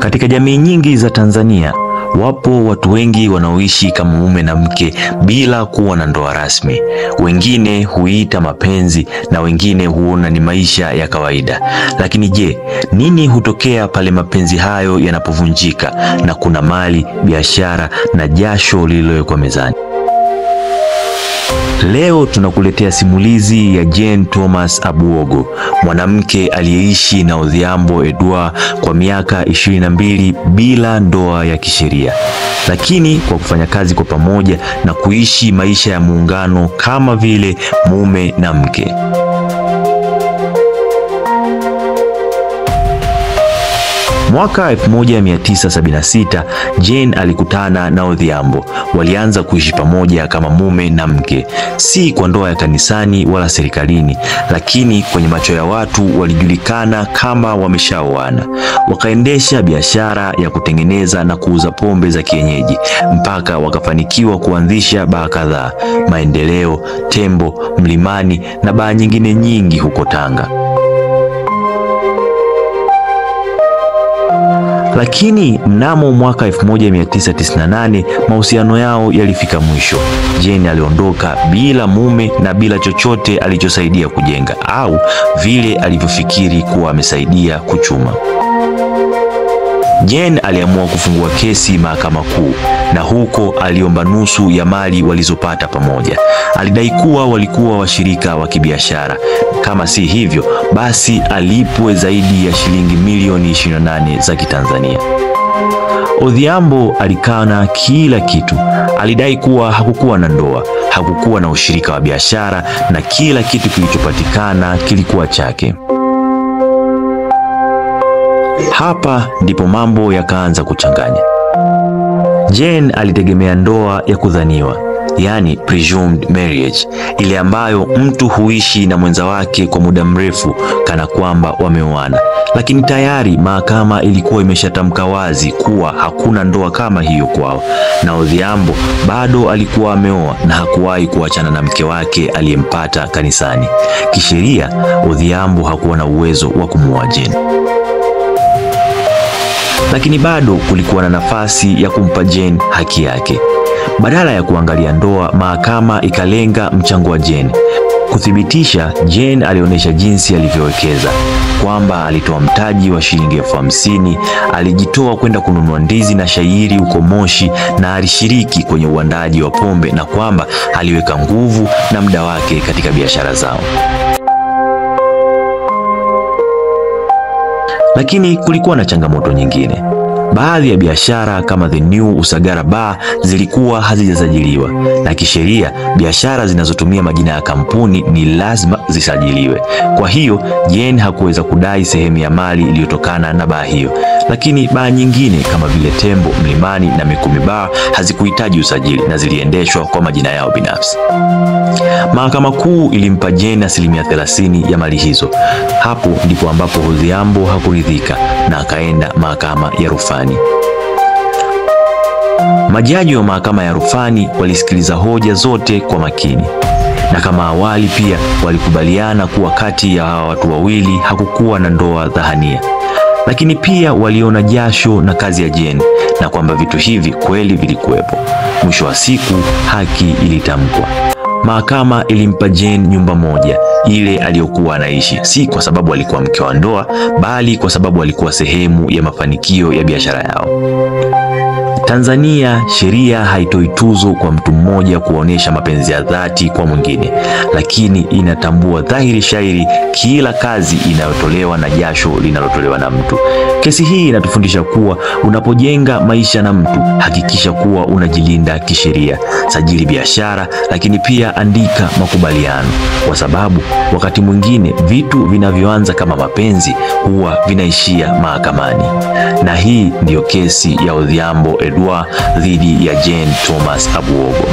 Katika jamii nyingi za Tanzania, wapo watu wengi wanaoishi kama mume na mke bila kuwa na ndoa rasmi. Wengine huita mapenzi na wengine huona ni maisha ya kawaida. Lakini je, nini hutokea pale mapenzi hayo yanapovunjika na kuna mali, biashara na jasho lililowekwa mezani? Leo tunakuletea simulizi ya Jane Thomas Abuogo, mwanamke aliyeishi na Odhiambo Edward kwa miaka 22 bila ndoa ya kisheria, lakini kwa kufanya kazi kwa pamoja na kuishi maisha ya muungano kama vile mume na mke. Mwaka 1976, Jane alikutana na Odhiambo. Walianza kuishi pamoja kama mume na mke, si kwa ndoa ya kanisani wala serikalini, lakini kwenye macho ya watu walijulikana kama wameshaoana. Wakaendesha biashara ya kutengeneza na kuuza pombe za kienyeji mpaka wakafanikiwa kuanzisha baa kadhaa, Maendeleo, Tembo, Mlimani na baa nyingine nyingi huko Tanga. Lakini mnamo mwaka 1998 mahusiano yao yalifika mwisho. Jane aliondoka bila mume na bila chochote alichosaidia kujenga au vile alivyofikiri kuwa amesaidia kuchuma. Jane aliamua kufungua kesi mahakama kuu, na huko aliomba nusu ya mali walizopata pamoja. Alidai kuwa walikuwa washirika wa kibiashara. Kama si hivyo, basi alipwe zaidi ya shilingi milioni 28 za Kitanzania. Odhiambo alikana kila kitu. Alidai kuwa hakukuwa na ndoa, hakukuwa na ushirika wa biashara, na kila kitu kilichopatikana kilikuwa chake. Hapa ndipo mambo yakaanza kuchanganya. Jane alitegemea ndoa ya kudhaniwa, yani presumed marriage, ile ambayo mtu huishi na mwenza wake kwa muda mrefu kana kwamba wameoana. Lakini tayari mahakama ilikuwa imeshatamka wazi kuwa hakuna ndoa kama hiyo kwao, na Odhiambo bado alikuwa ameoa na hakuwahi kuachana na mke wake aliyempata kanisani. Kisheria, Odhiambo hakuwa na uwezo wa kumuoa Jane. Lakini bado kulikuwa na nafasi ya kumpa Jane haki yake. Badala ya kuangalia ndoa, mahakama ikalenga mchango wa Jane. Kuthibitisha, Jane alionyesha jinsi alivyowekeza, kwamba alitoa mtaji wa shilingi 50,000, alijitoa kwenda kununua ndizi na shairi huko Moshi, na alishiriki kwenye uandaji wa pombe, na kwamba aliweka nguvu na muda wake katika biashara zao. Lakini kulikuwa na changamoto nyingine. Baadhi ya biashara kama The New Usagara Bar zilikuwa hazijasajiliwa, na kisheria biashara zinazotumia majina ya kampuni ni lazima zisajiliwe. Kwa hiyo Jane hakuweza kudai sehemu ya mali iliyotokana na baa hiyo. Lakini baa nyingine kama vile Tembo, Mlimani na Mikumi Bar hazikuhitaji usajili na ziliendeshwa kwa majina yao binafsi. Mahakama Kuu ilimpa Jane 30% ya mali hizo. Hapo ndipo ambapo Odhiambo hakuridhika na akaenda mahakama ya rufani. Majaji wa mahakama ya rufani walisikiliza hoja zote kwa makini, na kama awali pia walikubaliana kuwa kati ya hawa watu wawili hakukuwa na ndoa dhahania. Lakini pia waliona jasho na kazi ya Jane na kwamba vitu hivi kweli vilikuwepo. Mwisho wa siku haki ilitamkwa. Mahakama ilimpa Jane nyumba moja, ile aliyokuwa anaishi, si kwa sababu alikuwa mke wa ndoa, bali kwa sababu alikuwa sehemu ya mafanikio ya biashara yao. Tanzania, sheria haitoi tuzo kwa mtu mmoja kuonesha mapenzi ya dhati kwa mwingine, lakini inatambua dhahiri shairi kila kazi inayotolewa na jasho linalotolewa na mtu. Kesi hii inatufundisha kuwa unapojenga maisha na mtu, hakikisha kuwa unajilinda kisheria. Sajili biashara, lakini pia andika makubaliano, kwa sababu wakati mwingine vitu vinavyoanza kama mapenzi huwa vinaishia mahakamani. Na hii ndiyo kesi ya Odhiambo Edward dhidi ya Jane Thomas Abuogo.